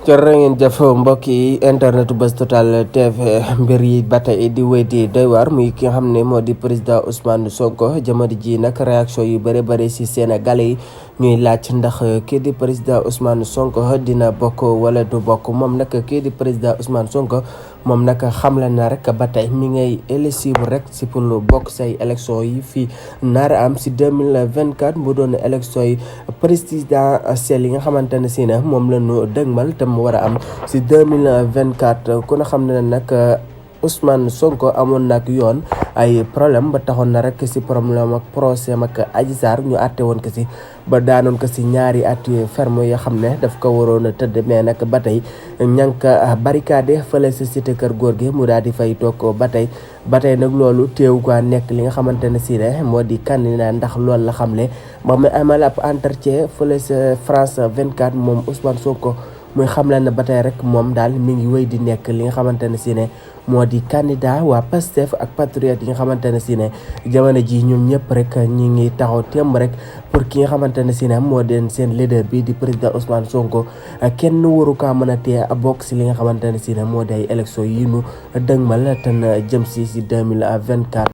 jërë ngeen jëf mbokk yi internet Buzz Total TV mbir yi ba tey di wéy di doy waar muy ki nga xam ne moo di président Ousmane Sonko jamono ji nag réaction yu bëri si Sénégalais yi ñuy laaj ndax kii di président Ousmane Sonko dina bokk wala du bokk moom nag kii di président Ousmane Sonko moom nag xamle na rek ba tey mi ngay éligible rek si pour bokk say élection yi fii naara am si 2024 mu doon élection yi présidentielle yi nga xamante ne si ne moom la ñu dëgmal te mu war a am si 2024 ku na xam ne nag Ousmane Sonko amoon nag yoon ay problème ba taxoon na rek si problème ak procès ak Adji Sarr ñu àtte woon ko si ba daanoon ko si ñaari at ferme yoo xam ne daf ko waroon a tëdd mais nag ba tey ñanka barricade fële si cité kër góor gi mu daal di fay toog ba tey nag loolu teew ko nekk li nga xamante ne si ne moo di candidat ndax loolu la xamle ba mu amal ab entretien fële sa France 24 moom Ousmane Sonko muy xamle ne ba tey rek moom daal mi ngi wéy di nekk li nga xamante ne si ne moo di candidat waa Pastef ak patriote yi nga xamante ne si ne jamono ji ñoom ñëpp rek ñi ngi taxaw temb rek pour ki nga xamante ne si ne moo den seen leader bi di président Ousmane Sonko kenn waru kaa mën a tee bokk si li nga xamante ne si ne moo di ay élection yi nu dëgmal te na jëm si 2024